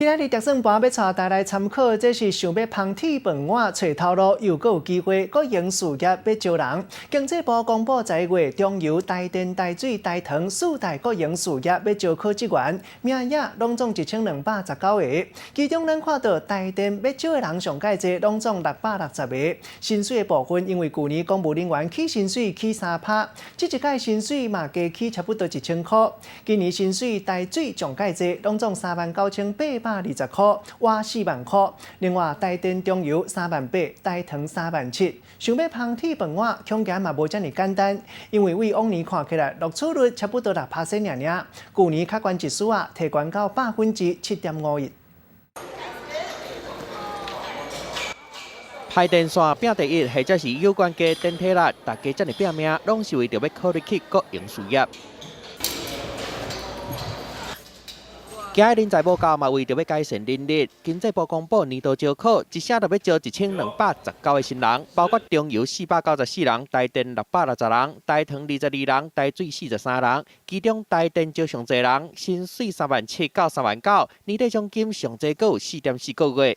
今仔日特算盤欲帶大家來參考，這是想欲捧鐵飯碗揣頭路，又閣有機會國營事業欲招人。經濟部公布11月中油、台電、台水、台糖四大國營事業欲招考職員，名額攏總1219個。其中咱看到台電欲招的人上蓋濟，攏總660個。薪水的部分，因為舊年公務人員起薪水起3趴，這一屆薪水嘛加起差不多1000箍。今年薪水台水上蓋濟，攏總39,820箍，倚4萬箍。另外，台電中油3萬8，台糖3萬7。想欲捧鐵飯碗，恐驚嘛無遮爾簡單，因為對往年看起來，錄取率差不多6%爾爾，舊年較懸一絲仔，提懸到7.51%。排電線拼第一，或者是有關加電體力，大家遮爾拚命，攏是為著欲考入去國營事業。今日人才無夠嘛，為著欲改善人力，經濟部公布年度招考，一聲就欲招1219個新人，包括中油494人，台電660人，台糖22人，台水43人。其中台電招上濟人，薪水3萬7到3萬9，年底獎金上濟閣有4.4個月。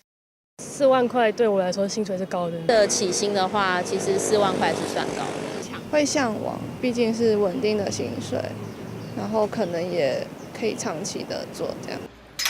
4萬塊對我來說薪水是高的。的起薪的話，其實四萬塊是算高的。會嚮往，畢竟是穩定的薪水，然後可能也可以長期的做這樣。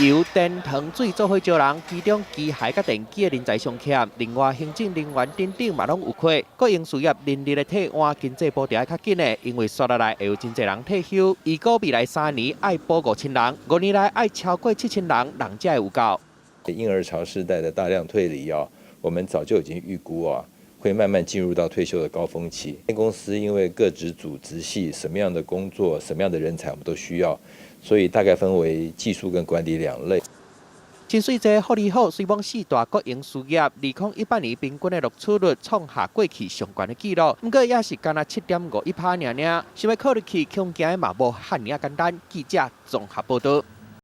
油電糖水做伙招人，其中機械佮電機的人才上欠，另外行政人員等等嘛攏有缺。國營事業人力的替換，經濟部著愛較緊的，因為紲落來會有真濟人退休。預估未來3年愛補5000人，5年內愛超過7000人，人才會有夠。嬰兒潮世代的大量退離啊，我們早就已經預估啊，會慢慢進入到退休的高峰期。公司因為各職組職系什麼樣的工作、什麼樣的人才，我們都需要，所以大概分為技術跟管理兩類。薪水濟，福利好，雖罔四大國營事業，2018年平均的錄取率創下過去上懸的紀錄，毋過也是干焦7.51趴爾爾，想欲考入去，恐驚嘛無遐爾仔簡單。記者綜合報導。